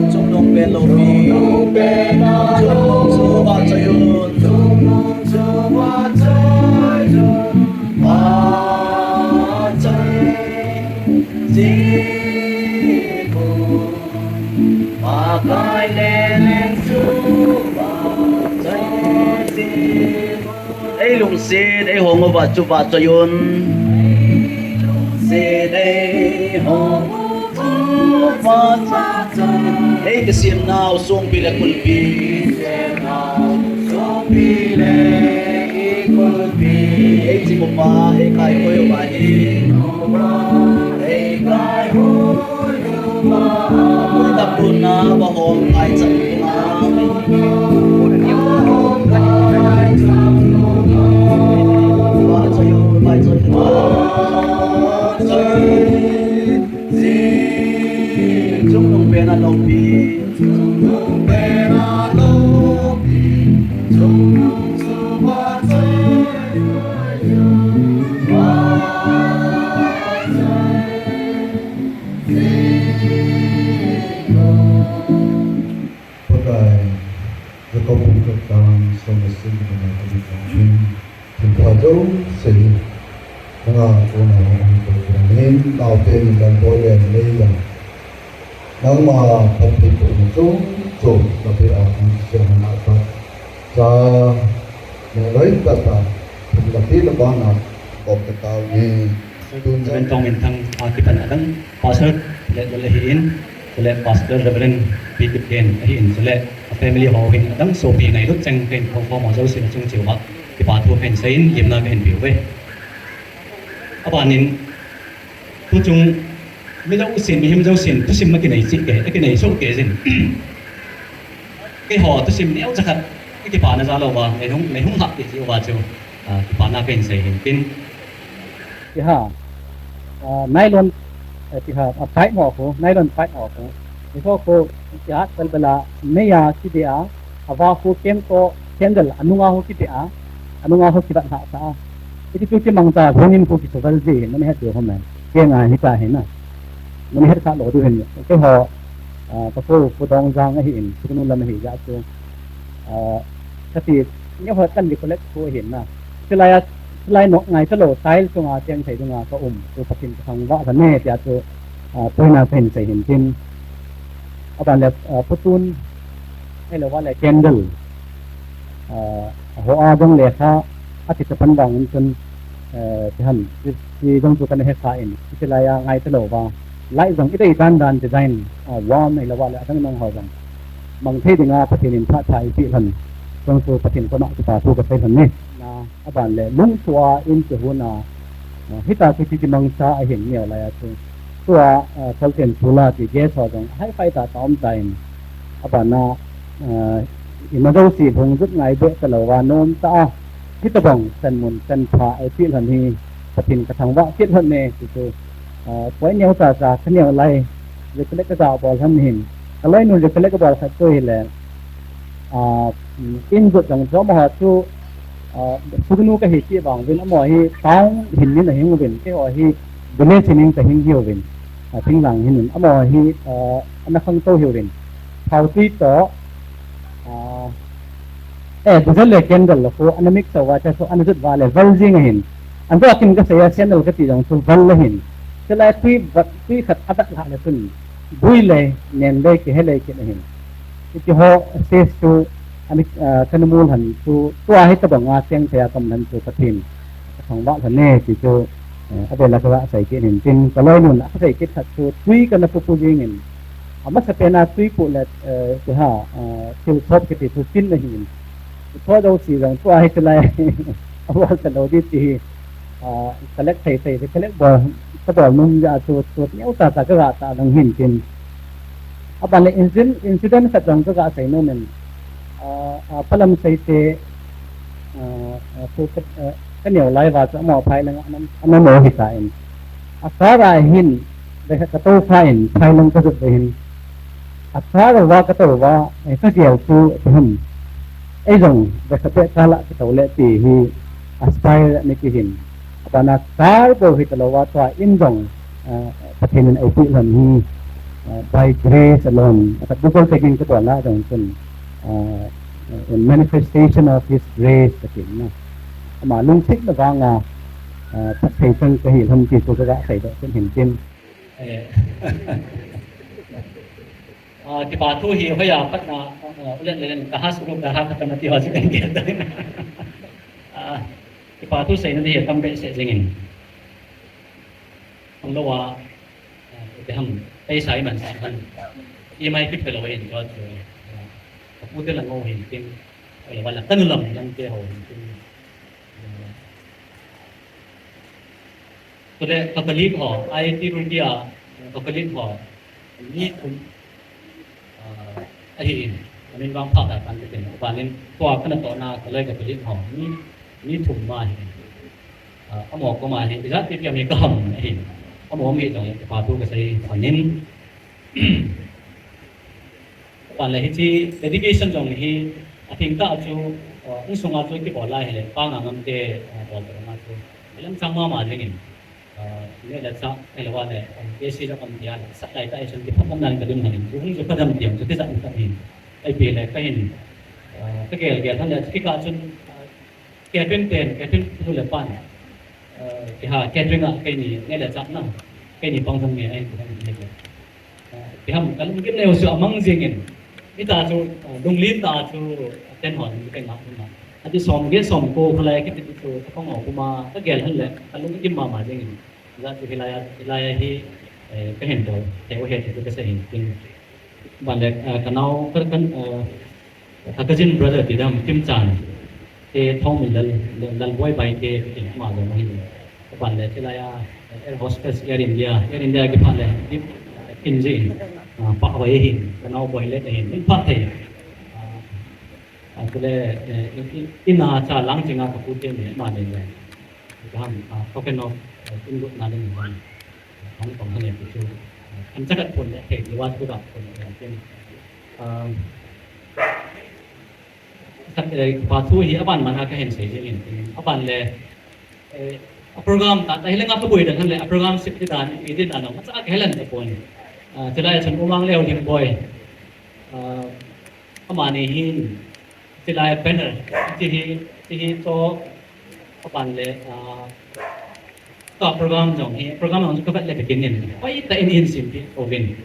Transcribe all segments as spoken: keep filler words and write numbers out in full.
Chungnung pen loupi, chungnung chu vahchoi un. Ei lungset, ei hong uva chu vahchoi un. Ei lungset, ei hong uva chu vahchoi un. Ei kisemnau songpi le kulpi. Songpi le kulpi. Ei ching uva, ei kaihoi uva hi. Ei kaihoi uva. Tapuna, vahom, kaichat. Chungnung pen a loupi. Pakai, Jacob Pumkhat Tang, Soma Singh, Bana Kabit Tang, Thilpha jouse hi, nanga kona hung hung ko kira nin, naote ni lam bol le nei lam. Nangma phatthei tohna chom chom, na pe a hung siam na pa. Cha, ne loi ta ta, thum la pi la ba na, bok ta tau ni. Tun Reverend Tong Min Thang, a kipan adang, Pastor le, le, le hi in, le Pastor Reverend Pi Kipgen, hi in, le a family ho hin adang sopi ngailut cheng ken phong phong ho jouse na chung cheu ma, kipa thu ken seiyin, yimna ken piu ve. Abanin, tuchung, mi jousen, mihem jousen, thusim ma kinei chih ke, kinei soh ke jin. Keiho, thusim neo chakhat, kipana jal uva, nei hung, nei hung hah ke jeh uva chu, a, kipana ken seiyin tin. Ti ha, a, nylon, eh, ti ha, a, pipe mo ko, nylon pipe mo ko. Ti ho ko, ti ha, bel bela, meiya, ti dia, Ava ho kem toh candle, anunga ho kibeh a, anunga ho kivat lhah sah a. Hiti chu kimangcha lhonin ho kisoval ji hin, nani het diu ham e. Kenga hita hin a. Nani het kha lou diu hin. Keiho, ah, ka pu, Pu Dongjang ahin, Sugnu lam ahi jeh chu. Ah, kati, neo ho kan recollect ko hin na. Chulai a, chulai no ngai ta lou, tile chunga cheng thei dunga ka um. Chu Pathen ka thangvah lhon e, tia chu, ah, poina ka hin sei hin tin. Aban le, ah, Pu Tun, Hello, vale candle. Ah, ho a jong le kha, a ti chapan vang in chun, eh, ti ham, ti, ti jong chu kan he kha in, ti lai a ngai ta lou va. Light jong i dei dan dan design, ah, warm hello, vale adang dang ho jong. Mang thei dinga Pathen in phatthei pi lhon. Jong chu Pathen koma kipa thu ka sei lhon e. Na, Aban le, lungthua in kihon a, ah, hita chu kiti mangcha ahin neo lai a chu. Tua, ah, Sultan Sula ti guest ho jong, hi-fi tah tah um tan. Aban a, ah, ima jouse lhung jut ngai beh ta lou va nom tah a. Hita bang, san mun, san pha, ai pi lhon hi, Pathen ka thangvah kit lhon e, ti chu. Ah, poi neo cha cha, ka neo lai, recollect ka ja bol lhon hin. Ka loinun recollect ka bol khat chu hi le, ah, in jut jong chu amaho chu, ah, Sugnu ka hi ti vang uvin, amaho hi town hin in ahing uvin, keiho hi village hin in ka hing hi uvin, ah, Thinglhang hin in, amaho hi, ah, ana khangtou hi uvin. Thaotui toh, ah, eh, diesel le candle lo ko, ana mix uva, chu ana jut uva le, val jing ahin. An to akin ka sei a, candle ka ti jong chu val ahin. Chulai tui vat, tui khat a vat lhah le chun. Bui le, nen le, kihe le, kit ahin. Hiti ho, says chu, ani, ah, kana mu lhon chu, tua hi tabang a cheng thei a ka um lhon chu Pathen ka thangvah lhon e, ti chu, eh, a vel a ka sei kit in tin, ka loinun a ka sei kit khat chu, tui kana pupu jing in, a masapen a tui pu le, eh, ti ha, ah, thil sop kiti chu tin ahin. Chu jouse jong, tua hi chulai, a bol ta lou di ti hi, ah, collect thei thei, collect bol, kabol nom jeh a chu, chu neo tah tah kaga tah ding hin tin. Aban le incident, incident khat jong kaga sei nom in. Ah, ah, Palamsei te, ah, ah, chu ka, ah, kaneo lai uva chu amaho phai lang a ana, ana mo hita in. A car a hin, bag khat katou pha in, phai lang kajot uva hin. A car uva katou uva, eh, kagel chu, ipi ham. Ei jong, bag khat beh car a katou le ti hi, a style ana kihin. Abana car bou hi talou a tua in jong, ah, Pathen in eipeh lhon hi, ah, by grace alone. Ata Google tagging kabol na jong chun, ah, in manifestation of His grace kati na. Ama lungsetna vanga, ah, phatthei chang kahi lhon ti chu kaga seidoh chun hin tin. Eh. Ah, kipa thu hi hoiya patna, ah, ulen len ka ha suru ka ha ka tamati ho si kan ke ta. Ah, kipa thu seina di hi tam behseh jingin. Ang lo a, ah, ipi ham, paisa iman sa man. I mai kit ka lo in ko chu. Ah, ka pu te la ngo hin tin. Ka lo wala kanu lam lam te ho hin tin. Ah, Tule ka colleague ho, I I T Roorkee a, ka colleague ho, mi thum, ah, ahi in, amin vang pha ta kan tin, aban in, tua kana tohna, ka loi ka colleague ho, mi, mi thum ma hi, ah, amaho koma hi, ijat pi pi a mi ka ham ahi, amaho mi jong, kipa thu ka sei, aban in, Aban le hiche dedication jong hi atheng tah chu, uh, insunga chu kibol lai hile, pa nga ngam te, uh, bol te nga chu. Ilam chang mama jeng in, uh, neh le chah, ahilou le, um, A C jong um tia le, sat lai tah a chun kipham um nan ka ding hon in, chu hung chu ka dam tiam chu tijat ka hin. Ipi le ka hin, uh, ka gel gel han le, kikah chun, uh, Catherine ten, Catherine nu le pan, eh, kiha, Catherine a keini, neh le chah na, keini pang thang nge, ahin, kiha, neh le. Eh, kiham, ka lunggim neo chu amang jingin, hita chu, eh, lunglen tah chu, ten hon, ka nga, na. Ati som, get som ko, khalai, kiti chu, ka pang o, kuma, ka gel hal le, ka lunggim mama jingin. Ja chu hilai a, hilai a hi, eh, ka hin do, te o he chu ka sa hin, tin. Ban le, eh, ka nao, ka, ka, eh, Ka cousin brother ti dam Kimchan, te Thongminlal, Lal, Lalboi bai te, te ama jong ahin. Kaban le, chulai a, air hostess, Air India, Air India kiphat le, kip, kin jin, ah, pa hoi hin, ka nao boi le hin, min phat thei. Ah, ah, chule, eh, in, in, in a cha lang chinga ka pu te ni, ama ni le. Ka ham, ah, token of, eh, in lut na le ni han. Hong Kong han e chu, ah, an chakat phone le, thei ni wa tu da phone le, tin. Ah, Khat, eh, pa thu hi aban man a ka hin sei jing in, aban le, eh, a program tah, tah hi le nga ka boi dan le, a program sip ti dan, i ti dan, ma cha ka helan ta pon. Ah, chulai chun U Mangleo Lhingboi. Ah, amani hin, chulai banner, ti hi, ti hi to, aban le, ah, Tua program jong hi, program jong chu ka vet le ka kin in. Hoi tah in in sim pi uvin.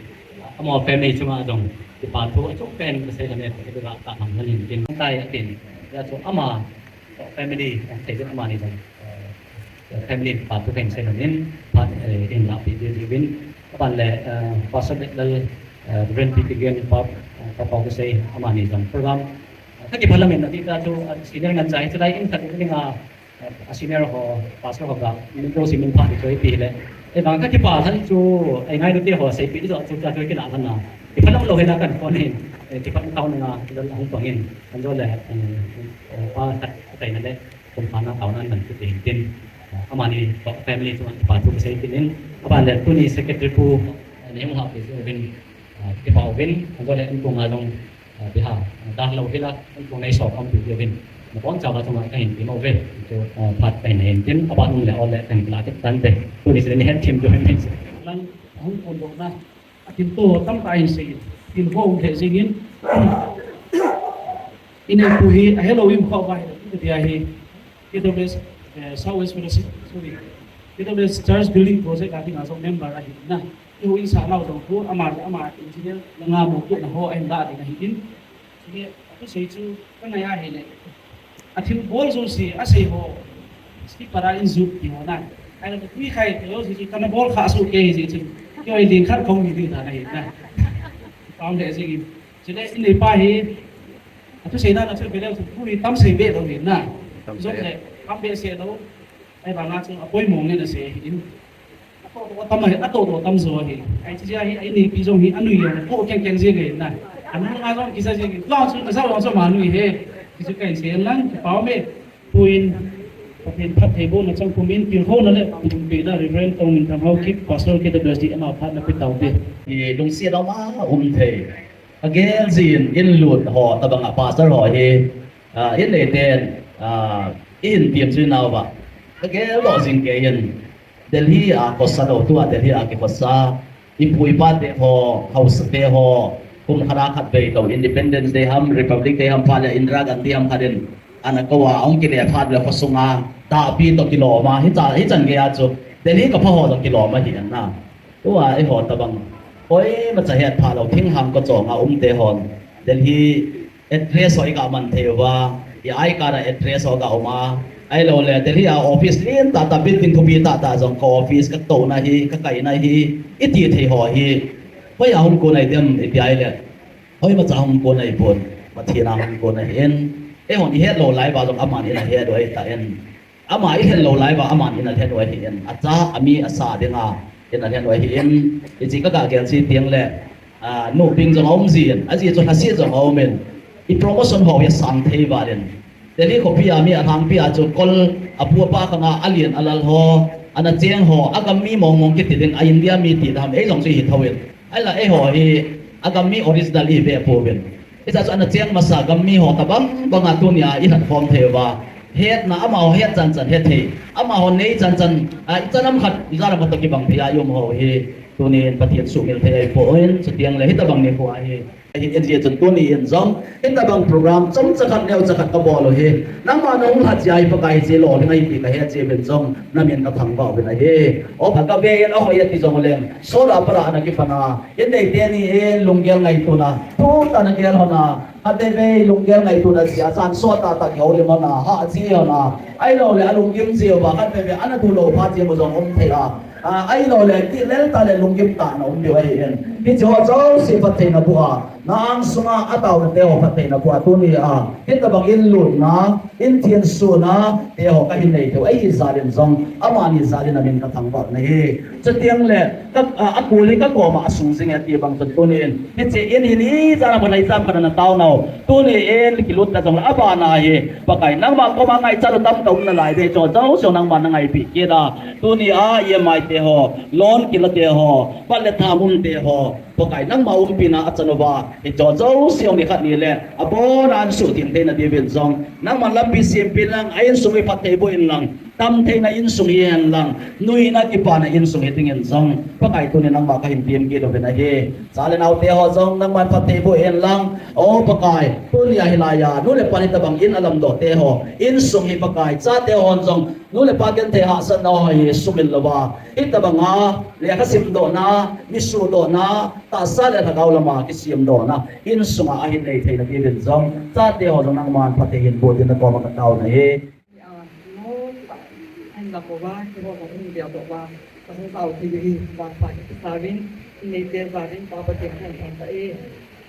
Amaho family chunga jong, kipa thu achung pen ka sei le me, ka vet ta mang man in tin. Tai a tin. Ya chu ama, family, thei jong ama ni jong, eh, family pa thu pen sei le min, pa, eh, in la pi di di vin. Kaban le, eh, Pastor Lal, eh, Reverend P T Gen pa, eh, pa pa ka sei ama ni jong program. Ka kiphalam in ati ta chu, eh, senior ngan chai chu lai in khat in nga, A senior ho, pastor ho ka, min ko si min pha ni choi pi le. E bang ka kipa than chu, ei ngailu te ho, sei pi jo chu cha choi kila than na. Kiphalam lo hina kan phone hin. E, kiphat tao na, dal hung pang in. Kan jo le, e, e, pa khat, khat na le, kum pha na tao na nan chu tin tin. Amani, family chu, pa chu sei tin in. Aban le, tuni secretary pu, ne hung ha pi chu bin, a, kipa bin, kan jo le, an ko nga jong, A, biha, a, dah lo hila, an kong nei so kam pi uvin. Na pon chawa chunga ka hin ti mo ve. Chu, a, phat ka hin hin tin, a ban um le ol le kan kila te tan te. Tuni sile ni het thim jo hin. Lang hung kon do na. A tin to tam ta hin sei. Tin ho um the jing in. Ine pu hi, a hello im kho vai. Ti a hi. K W S, eh, South West Fellowship, sorry. K W S Church Building Project a ding a jong member ahi na. Ihu in sa lau jong thu, ama, ama engineer, na nga mo tu na ho, ahin la ding ahi in. Sige, atu sei chu, ka ngai a hi le. A thil bol jo si, a sei ho. Ski para in ju ti ho na. Ai la tu khai te jo si chu, ka na bol kha su ke hi si chu. Kio i ding khat kong hi ding ta na hi na. Pam le si. Sige, in le pa hi. Atu sei na, na chu bele chu, pu hi tam sei be lo hi na. Tam sei. Jong le, pam be se lo. Ahivanga chu apoimo ngen asei in. Atoh toh tam ahi, atoh toh tam jo ahi. Ahi chu ahi, ahi nipi jong hi, anui jong, ko keng keng jeng ahi na. Anu nga jong kisa jeng ahi. Jong chu, jong chu ma nui he. Kichu kahin sei lang, kipah e. Tuin, Pathen phattheibohna chang pumin, tilkhouna le, pumin pehna, Reverend Tongminthang Haokip, Pastor K W S D, ama phatna pe taute. Hi lungset a um thei. Agel jin, in lut ho, tabanga pastor ho hi, ah, in neiten, ah, ihin tiam chu nauva. Agel lo jing kei in. Delhi a khosa lou, tua Delhi a kikhosa, ipu ipa te ho, haosa te ho, kum khat a khat vei tou, Independence Day ham, Republic Day ham, phat le Indira Gandhi ham khat in, ana kou a, ahung kile phat le khosunga, tahpi toh kilom a, hicha, hichan gei a chu, Delhi ka pha ho toh kilom ahi in na. Tua eiho tabang, koimacha het pha lou, thinghang kochong a um te hon, Delhi, address ho i ga man thei uva, i I card a address ho ga um a, ahilou le, Delhi a office lentah tah, building thupi tah tah jong ka office, ka touna hi, ka kaina hi, i ti thei ho hi, hoi a hung kon ahi dem, i ti ahile, hoimacha hung kon ahi pon, Pathen a hung kon ahi in, eihon i het lou lai uva jong aman in ahet u ahi tan. Ama i lhen lou lai uva, aman in alhen u ahi in. Acha, ami, asa dinga, in alhen u ahi in. Hiche ka ga gel chi tiang le, ah, nuping jong aum jin, ajeh chu lhaset jong aum in. I promotion ho hi asang thei val in. Delhi khopi a mi alhangpi a chu kol, apu apa khanga, alen alal ho, ana cheng ho, agam mi mong mong kiti ding, a India mi ti dam, ei jong chu hi thou in. Ahila eiho hi, agam mi original i ve pouvin. Hicha chu ana cheng masa gam mi ho tabang banga tunia i lhat khom thei uva. Hetna amaho het chan chan het thei. Amaho nei chan chan, a, i chanam khat, i jalam khat toh kibang thei a i um ho hi. Tunin Pathen suhmil thei ahi poi, chutiang le hitabang nikho ahi. Hi, in jeh chun tuni in jong, hitabang program chomcha khat neocha khat ka bol u hi. Nangma nahung lhat jeh a hi Pakai hiche lolhing ahi ti ka het jeh uvin jong, na min ka thangvah uvin ahi. O, ka ve in ahoi ati jong leng, sot a para ana kipan a, in neite ni in lunggel ngaituna, thutah in ana gel hon a, khatvei vei lunggel ngaituna jeh a, chan sot tahtah kihoulim hon a, hahji hon a, ahilou le alunggim jeh uva, khatvei vei ana duh lou phat jeh u jong um thei a, a, ahilou le, kitlel tah le lunggim tah in aum diu ahi in. Hiche ho jouse phattheina boh a, na angsunga ataona te ho phattheina boh a, tuni a, hitabang in lutna, in thensohna te ho kahin nei thei u ahi jal in jong, amani jal in amin ka thangvah u ahi. Chutiang le, ka, a, akul hi ka koma asung jing e ati bang chun tunin. Hiche in hin ijat a bang a ijat khat a na taona u. Tuni in kilut ta jong le abana hi. Pakai nangma koma ngaichat u tamtah um nalai ding chu jouse nangma na ngaipeh kit a. Tuni a E M I te ho, loan kila te ho, bat le tham um te ho. Pakai nangma umpina achan uva. Hiche jouse jong nikhat ni le. Abon a an suhtheng theina diuvin jong. Nangma lampi sempeh in lang, a insung hi phatthei boh in lang. Tam theina insung hi hen lang, nuina kipana insung hi dingin jong, Pakai tunin nangma kahin tem kit uvin ahi. Cha le nao te ho jong nangman phatthei boh hen lang. O Pakai, tunia hilai a, nu le pa hitabang in alamdoh te ho, insung hi Pakai, chate hon jong, nu le pa genthei hahsatna ho hi sumil louva, hitabang a, lekha simdohna, mi suhdohna, tahsa le lhagao lama kisemdohna, insunga ahin nei theina diuvin jong, chate ho jong nangman phatthei hin boh din na koma ka taona ahi. Aa, loi tah, ahin lam uva, keiho jong ahin bia doh uva, ka hung tao thei u hi, vangpha kahi tauvin, in neite jal in, Pa Pathen kahin thangvah e.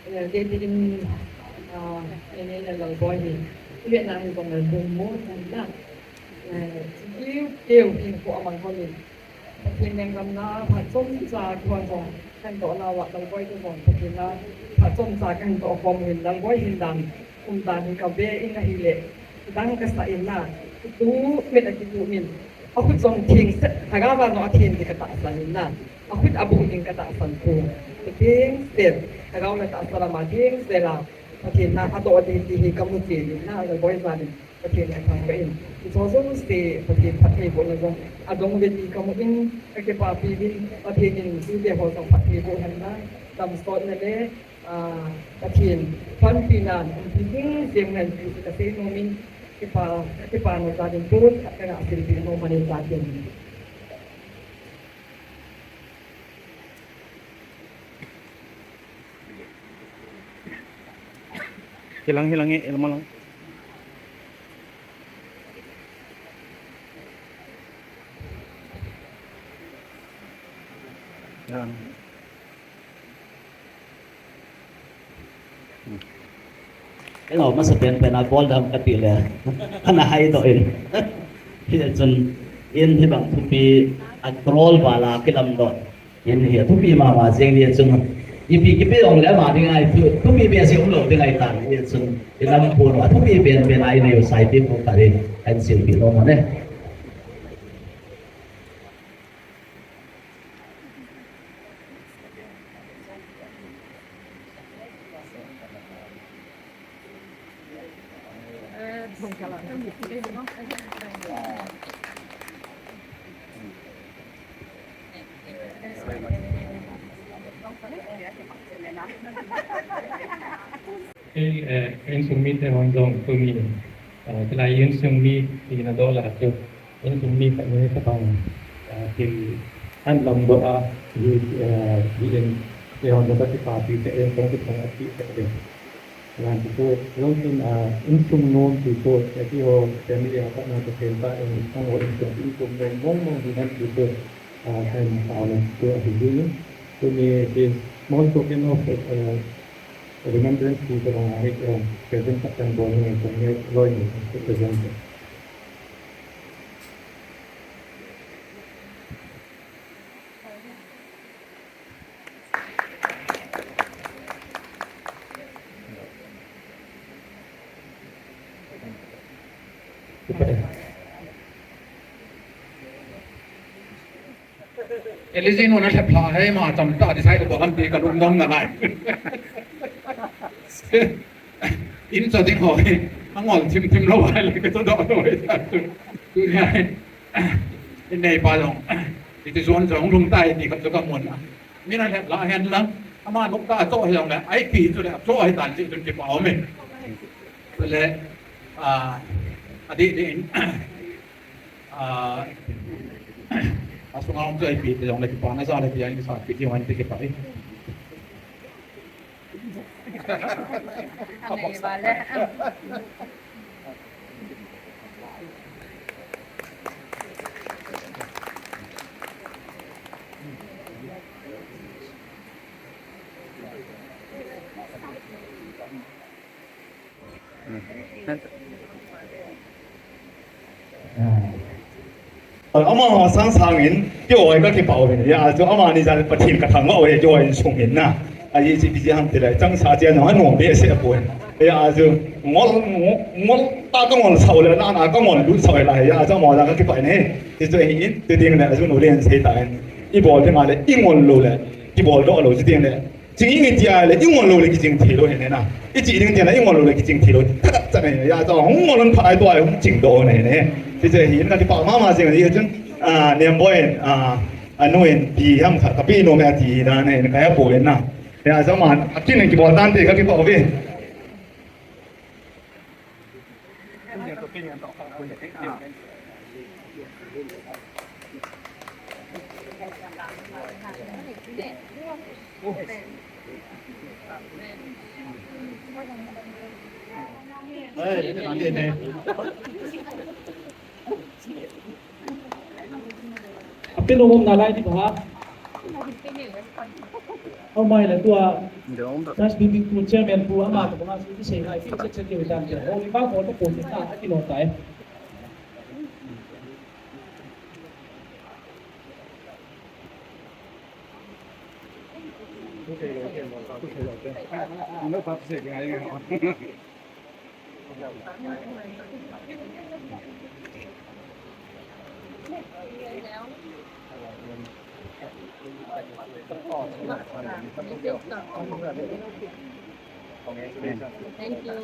Eh, kei tin, aa, in neina Lalboi hi, i vetna hi jong le lungmong ahi na. Eh, keu keu hinkho amang hon in, Pathen lenggam na phat chomcha keiho jong kahin doh nauva, Lalboi toh jong Pathen na phat chomcha kahin doh khom u hin, Lalboi hin dan, um dan hi ka ve in ahile, dang kasa in na, kituh min a kituh min, akhut jong theng set, lhagao a jong athen ding ka tahsan in na, akhut abuh ding ka tahsan pon, theng set, lhagao le tahsa lama theng set a, Pathen na adoh ding ti hi ka mu chen in na, Lalboi jal in. Pathen in athangvah in. Hiche jouse Pathen phattheibohna jong adong uve ti kamu in, kakipapi uvin, Pathen in tute ho jong phattheiboh hen lang, damsotna le, ah, Pathen panpina umpi jing jeng hen ti kasei nom in, kipa, kipana jal in tun, kanga silpeh nom ahi Pathen. Hilang, hilang, eh, ilma lang. Yan. Hmm. Keiho masa penpen a bol dam kati le. Kana haidoh in. Hichun. In hibang thupi a crore val a kilamdoh in hi thupi mama jeng ni chun, ipi kipe jong le ama ding ahi, thu, thupi behseh umlou ding ahitan, hichun i lam pon a thupi penpen a inei u Saipi pu khat hi kahin silpeh nom e. Kei, eh, ka insung mite hon jong tuni, eh, tulai insung mi tina doh lah a chu, insung mi khat ni khat hon, eh, thil ahin lamdoh a, hi, eh, hi in, te hon jong ka kipah peh e, ka kipah peh e. Lan ti chu, jong tin, ah, insung nom ti chu, eh, keiho family a pat na ka thil ta in, insung ho insung, insung nom mong mong hi nan ti chu, ah, kahin pao le chu ahi hi. Tuni hi small token of, eh, remembrance ti chu, ah, hi, eh, present khat kahin bol ni, kong ngai loi ni, present. Elijah nu na lhep lha he ma cham ta, decide ko ham ti ka lung dong na lai. In cho ding ho hi, angol thim thim lou hai le ka to do lou hai ta tu. Tu ni hai. In nei pa jong. Iti zon jong lung tai ti ka chu ka mun a. Min a lhep lha hen lang. Ama nuk ta cho hi jong le, ai pi chu le, cho hi tan chi tun kipah um e. Le, ah, a di di in. Ah, a sunga um chu ipi ti jong le kipana jal le ti a in sa pi ti man ti kipah e. Ane vale. Amaho sang sangin, keiho ka kipah uvin, hijeh chun amani jal Pathen ka thangvah uve, keiho insung in na. Ahi chu ipi jeh ham tile, chang sa che nung anom behseh poi. Hijeh chun, ngol, ngol, ngol ta ka ngol sah u le, na, na ka ngol lut sah u le, hijeh chun amaho jal ka kipah in ahi. Hichu ahin, tu ding le, ajun u len sei tan. I bol ding a le, i ngol lou le, kibol doh lou, chu ding le. Ching i ti a le, i ngol lou le kiching thei lou ahi na. I chi ding ti a le, i ngol lou le kiching thei lou. Thahat chan ahi, hijeh chun hung ngol lhon phat a tua hung ching doh ahi na. Hiche hi na kipah mama jing ahi chun, ah, Nemboi in, ah, anu in pi ham khat ka pe nom e ati dan ahi na, ka he poi na. Hijeh chun aman, akin in kibol tan te ka kipah uve. Apin umum nalai di ba? Amai le tua. Just bibi tu chairman pu ama ko ma su ti sei ngai ti che che ti dan che. Ho ni ba ko to ko ni ta ki no tai. Thank you.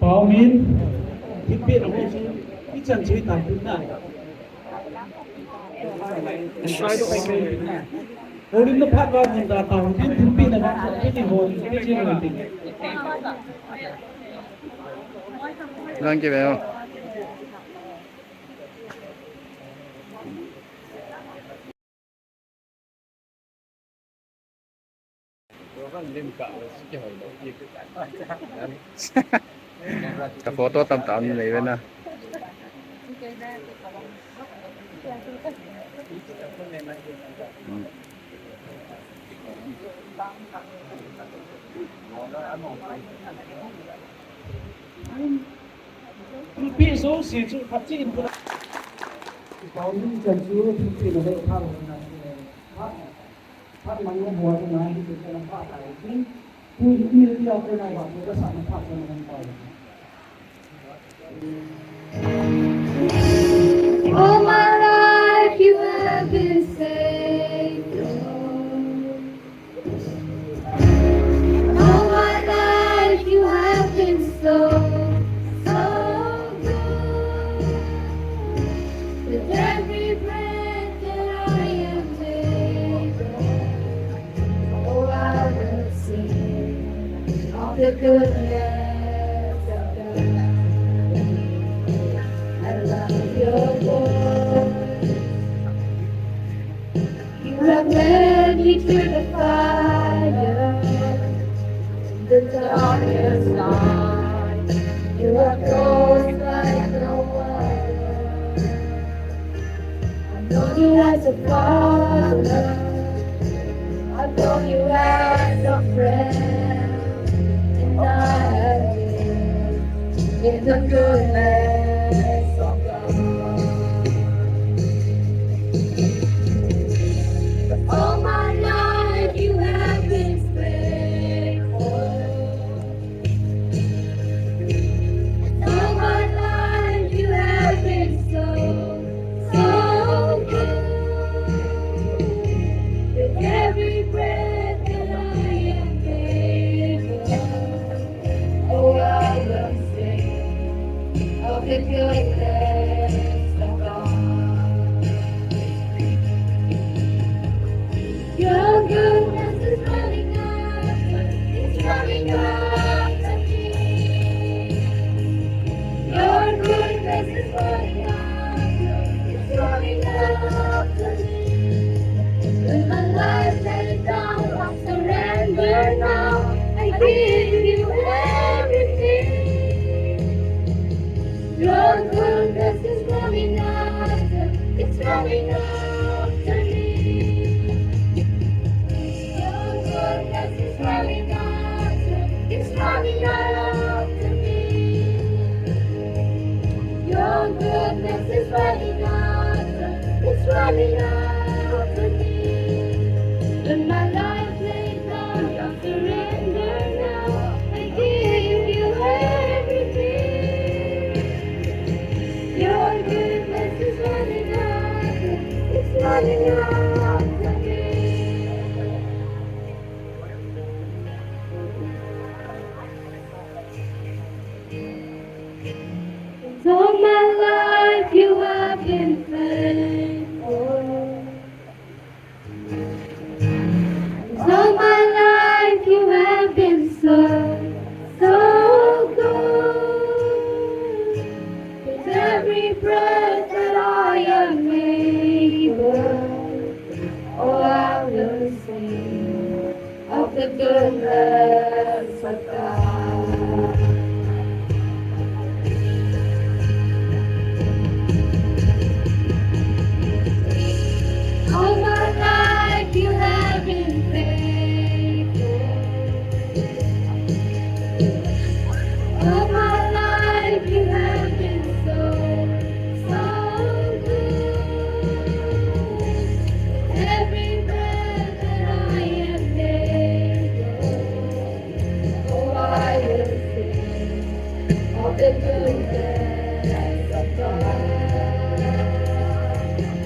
Paumin, thilpeh na ho chu, ichan chu itam pin na. Holim na phat va mun da ta, holim thilpeh na va, thilpeh ni ho, thilpeh ni ho. Lang ke ve ho. Ka photo tam tam nei ve na. Thilpeh jouse chu phat cheh in pula. Paumin chan chu thilpeh na le phat na. Phat, phat mang na ho na hi chu na phat tai. Tin, tu hi mi ya ko na ba ko sa na phat na pa. All my life you have been faithful. All my life you have been so, so good. With every breath that I am able, oh, I will sing of the goodness of God. I love your voice. You have led me through the fire, the darkest night. You are close like no other. I know you as a father. I know you as a friend. And I have lived in the goodness of God. All my life you have been faithful. All my life you have been so, so good. With every breath that I am able, oh, I will sing of the goodness of God. Your goodness is running after, it's running after me. Your goodness is running after, it's running after me. With my life laid down, I surrender now. I give you everything. Your goodness is running after, it's running after me. Your goodness is running after, it's running after me. Your goodness is running after, it's running after me. When my life laid down, surrender now. I give you everything. Your goodness is running after, it's running after me. All my life you have been faithful. All my life you have been so, so good. With every breath that I am able, oh, I will sing of the goodness of God. All my life you have been faithful. All my life you have been so, so good. Every breath that I am able, oh, I will sing of the goodness of God.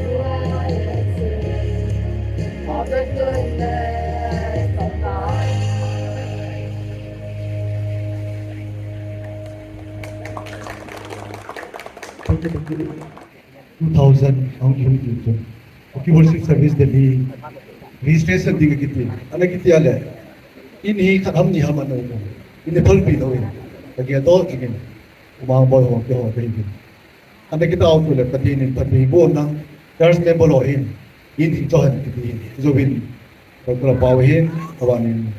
Oh, I will sing of the goodness of God. two thousand ahung kihung ding chun, Kuki Worship Service Delhi registration ding akiti. Ana kiti a le, in hi khat ham ni ham ana um. In hi phalpi lou in. Ka gel doh jing in. Umang boi ho, keiho kahi in. Ana kitao chu le, Pathen in phatthei boh in, church member ho hin, in hi cho hen kiti hin. Jouvin, Doctor Pau hin, aban in,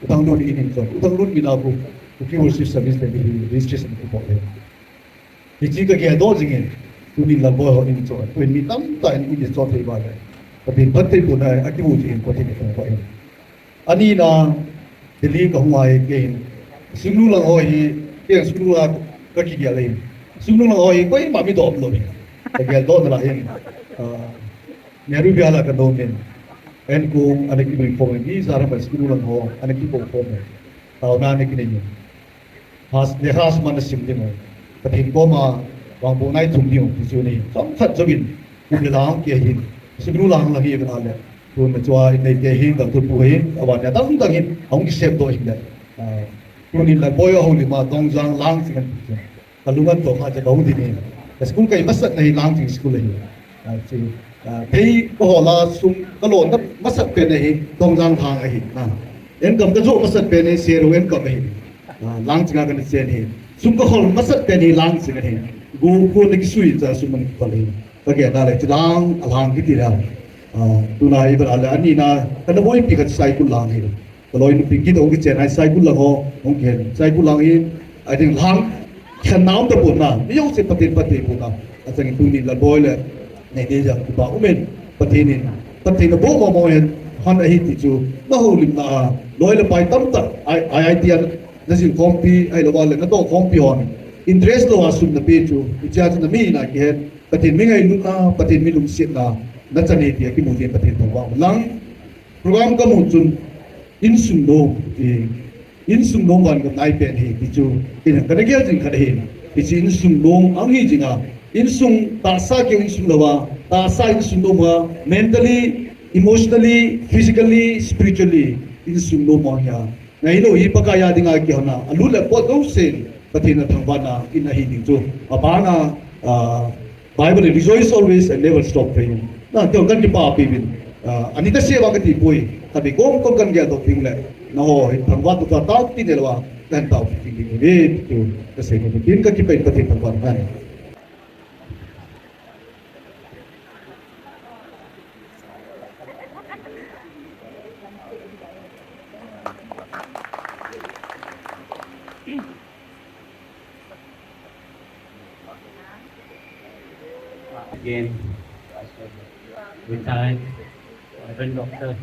U Thanglut in hin cho. U Thanglut min a khu, Kuki Worship Service Delhi hi registration kipo hin. Hiche ka gel doh jing in, tunin Lalboi ho in cho, tuin mi tamtah in in cho thei uva le. Pathen phatthei boh na, akimu jing in, Pathen in thangvah in. Ani na, Delhi ka hung a hi kei hin. Sungnu lang ho hi, kei Sungnu lang ka kigel hin. Sungnu lang ho hi, koima mi dom lou hin. Ka gel doh na la hin. Ah, Nehru Vihar a ka dom hin. An kong, ana kimu form hin. Mi sa ram Sungnu lang ho, ana kimu form hin. Taona ana kinei hin. Has, lekha suhmang na sim ding u. Pathen koma, vangbohna i thum ding u, ti chu nei. Chomkhat jouvin, kum le lang kei hin. Sungnu lang lang hi vin a le. Tun na chua in nei kei hin, dang tun pu hin, aban a dang dang hin, ahung kisem doh hin le. Ah, tunin Lalboi ahoulim a, Tongjang lang ching an ti chu. Ka lung an toh kha cha ka hung ding hin. Ka school ka i masat na hi Langching school ahi. Ah, chi, ah, thei ka hol a sum ka lon na masat pen ahi, Tongjang lang ahi. Ah, enkam ka joh masat pen ahi, Serou enkam ahi. Ah, Langching a kana chen hi. Sum ka hol masat pen hi Langching ahi. Go ko na kisui cha sum man ki pal hi. Ka gel na le chi lang, a lang kiti le. Ah, tuna i bar a le ani na, kana boipi khat Saikul lang hi. Ka loi nupi kit hung kichen a hi Saikul lang ho, hung kihen. Saikul lang hi, I think lang, khen na um ta pon na, mi jouse Pathen phatthei boh na. Achang in tunin Lalboi le, nei dei jang kipa um in, Pathen in, Pathen na boh mong mong hen, hon ahi ti chu, na houlim na a, loi le pai tamtah, I, IIT a, na jil khompi, ahilou le, na toh khompi hon. Interest lou a sum na pe chu, hiche a chu na mi na kihen, Pathen mi ngailutna, Pathen mi lungsetna, na chan e ti a kimu tin Pathen thangvah in lang, Program ka mu chun, insung nom, eh, insung nom van ka nai pen hi, ti chu, ina, kana gel jing khat hi, ti chu insung nom ang hi jing a, insung tahsa keu insung lou a, tahsa insung nom a, mentally, emotionally, physically, spiritually, insung nom ang hi a. Ngai lou hi Pakai a dinga kihona, alut le pot lou sen, Pathen a thangvahna in ahi ding chu. Abana, ah, Bible in, "Rejoice always and never stop praying." Na, keiho kan kipapi uvin. Ah, ani ta se va kati poi. Kati kom kom kan gel to ting le. Na ho, hin thangvah to ta ta ti ne lo va. Kan ta ti ting ting ni. Tu, ka se ni tin ka kipai Pathen thangvah na. Again, retired Reverend Doctor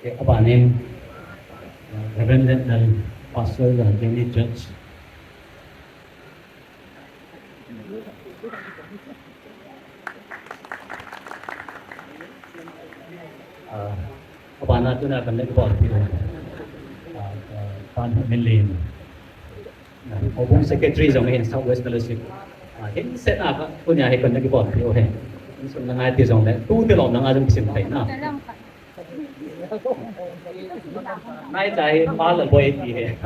Okay, abanin, uh, Reverend Lal, Pastor, uh, Jenny Church. Uh, abana tuna kan le ko ti. Uh, uh, Pan Min Lin. Houbung Secretary jong hin South West Fellowship. Ah, hin set a ka, tunia hi kon na kibol thei u hi. Insung na ngai ti jong le, tu ti lom na ngai jong kisim thei na. Nai chai pa la boi ti hi.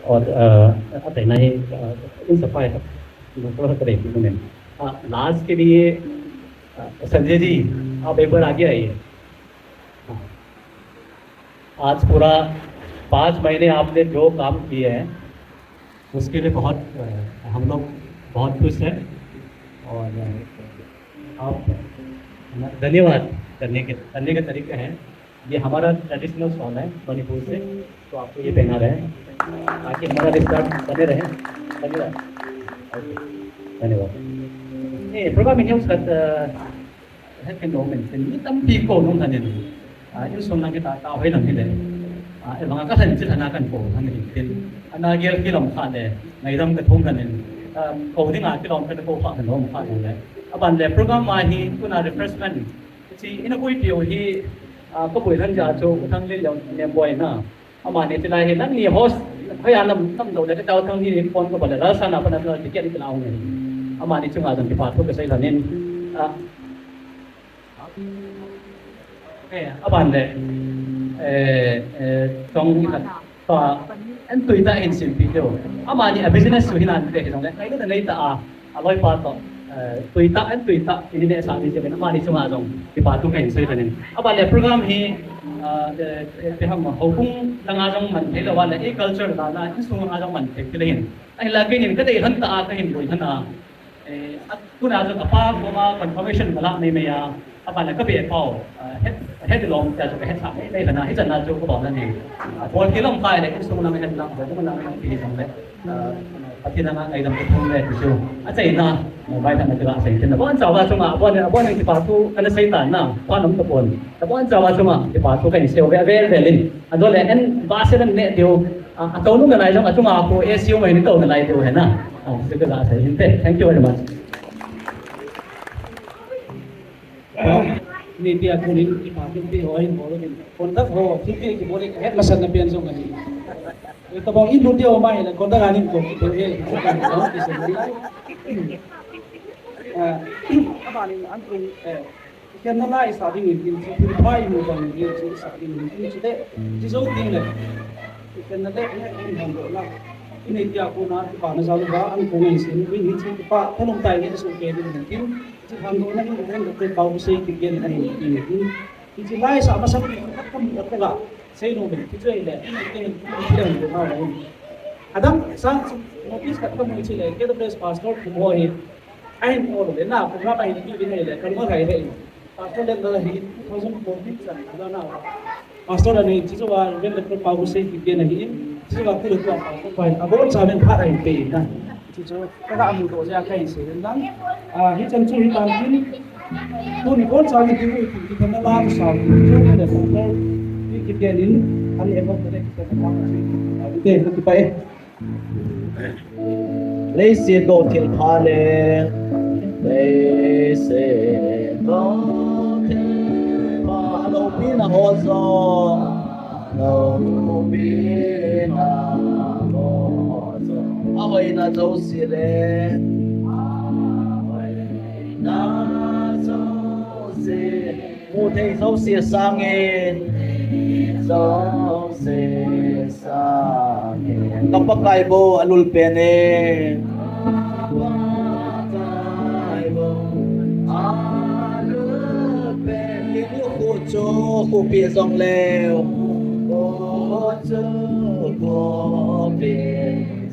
और, अ, अतः नहीं, अ, इन सफाई है। दूसरा करें, इन्होंने। हाँ, लास्ट के लिए, अ, संजय जी, आप एक बार आगे आइए। हाँ। आज पूरा पाँच महीने आपने जो काम किए हैं, उसके लिए बहुत, अ, हम लोग बहुत खुश हैं और, अ, आप धन्यवाद करने के, करने का तरीका है। ये हमारा ट्रेडिशनल शॉल है मणिपुर से, तो आपको ये पहना रहे हैं ताकि हमारा रिश्ता बने रहे। धन्यवाद। ओके, धन्यवाद। ए, program in news kat, uh, het ken do men ken ni tampi ko nung thanin. Ah, insung lang kita ta hoi lang hile. Ah, e banga ka than chi thana kan ko thanin tin. Ana gel ki lam kha le, ngai ram ka thum thanin. Ko dinga kilom khat ko pha kan hom pha le. Aban le program a hi tuna refreshment. Chi ina koi piu hi ko boi than ja chu thang le jong nem boi na. Amani tilai hi nang ni host, hoiya nam, nam do le tau thang ni phone ko bala la sana pana ticket ni lau ni. Amani chunga jong kipa thu kasei thanin. Eh, aban le, eh, eh, tong ni khat pa, en tui ta in sim pi teu. Amani a business su hinan te hi jong le, ngai le nei ta a, a loi pa to, eh, tui ta, en tui ta, ini ne sa ni je ben, amani chunga jong, kipa thu kahin sei thanin. Aban le program hi, ah, eh, eh, te ham ho kung langa jong man thei lo wa le, e culture la na, insung a jong man thei le hin. Ahinla keinin kadei lhon ta a, kahin boi lhon a. Eh, a, tuna jong kapa koma confirmation kala mai mai a. Aban le kabe pau, ah, het, het lom tia chu kahet sa mai mai lhon a, hichan a chu kabol lhon e. Ah, bol kilom kai le, insung lang het lang, bol lang lang pi jong le. Ah, Pathen a ngaidam kathum le ti chu. Achaina, ah, vai than na kila sei tin. Abon chauva chunga, abon, abon kipa thu kana sei tan na, pha nom tapon. Abon chauva chunga kipa thu kahin sei uve, avel vel in. Adole en ba se dan ne diu, ah, atou nu nalai jong, achunga ko A C U mai ni tou nalai diu hena. Ah, se kila sei hin te. Thank you very much. Ni tia kunin kipa thu ti ho hin bol in. Conduct ho, thil ti kibol in, het masat na pen jong ahi. Tabang in lut dia mai la, conduct anin ko, ko, eh, ko, ko, eh, abanin an tung, eh, kikhenna lai sa dingin, in, thil phai mu bang, in, thil sa dingin, in, thil le, thil jo ding le. Kikhenna le, in, in, han do la. In, in, tia ko na, pa na sa lu ba, an ko ngai sin, in, in, thil pa, thanom tai, in, so ke, in, in, thil, thil han do na, in, in, ko, pa, ko, sei, kikhen, in, in, in, in. Hiche lai sa masang ni khat kamu khat kaga sei nom in, hiche le, hiche le, hiche le, hiche le. Adang sang notice khat kamu hiche le, K W S pastor kamu hi. Ahin ol le na, program ahin ki bin le, kalma gai le. Pastor le la hi, two thousand fourteen chan, la na. Pastor ani, hiche wa, Reverend Doctor Pau Hussein ki bin ahi, hiche wa, kule kwa, pastor pai, abon sa men pha ahin pe na. Hiche chu, Kaga mu doh jeh a kahin sei in lang. Ah, hichan chu hitan tin. Tuni kon cha ni ding u ti, ti thana la sa. Chu ni le sa. Ti kiten in, ani e bok le kiten na ka chu. Te, ti pa e. Leiset go thil pha le. Leiset go thil pha. Lo pi na ho jo. Lo pi na ho jo. Ahoina jouse le. Ahoina jouse. Muthei jouse sangin. Jouse sangin. Ka Pakai bou alul pen e. Ka Pakai bou alul pen. Chu khupi jong leu. Chu khupi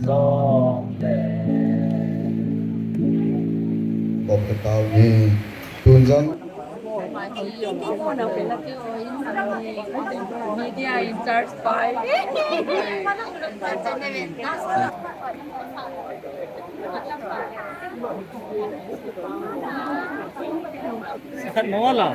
jong leu. Kop ka tau ni. Tun jong. Media in charge by. Khat mo la.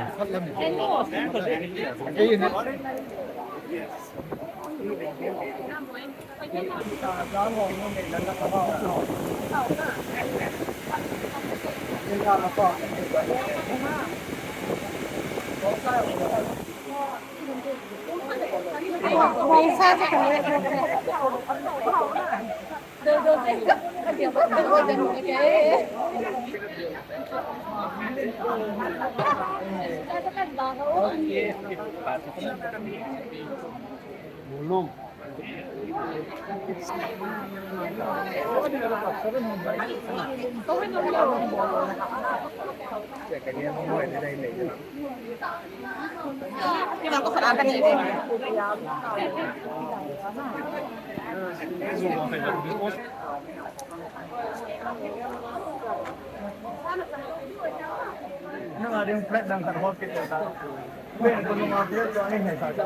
Nang ading flat dang khat hol kit ta. Wen ko nung a biar ko ni hai sa sa.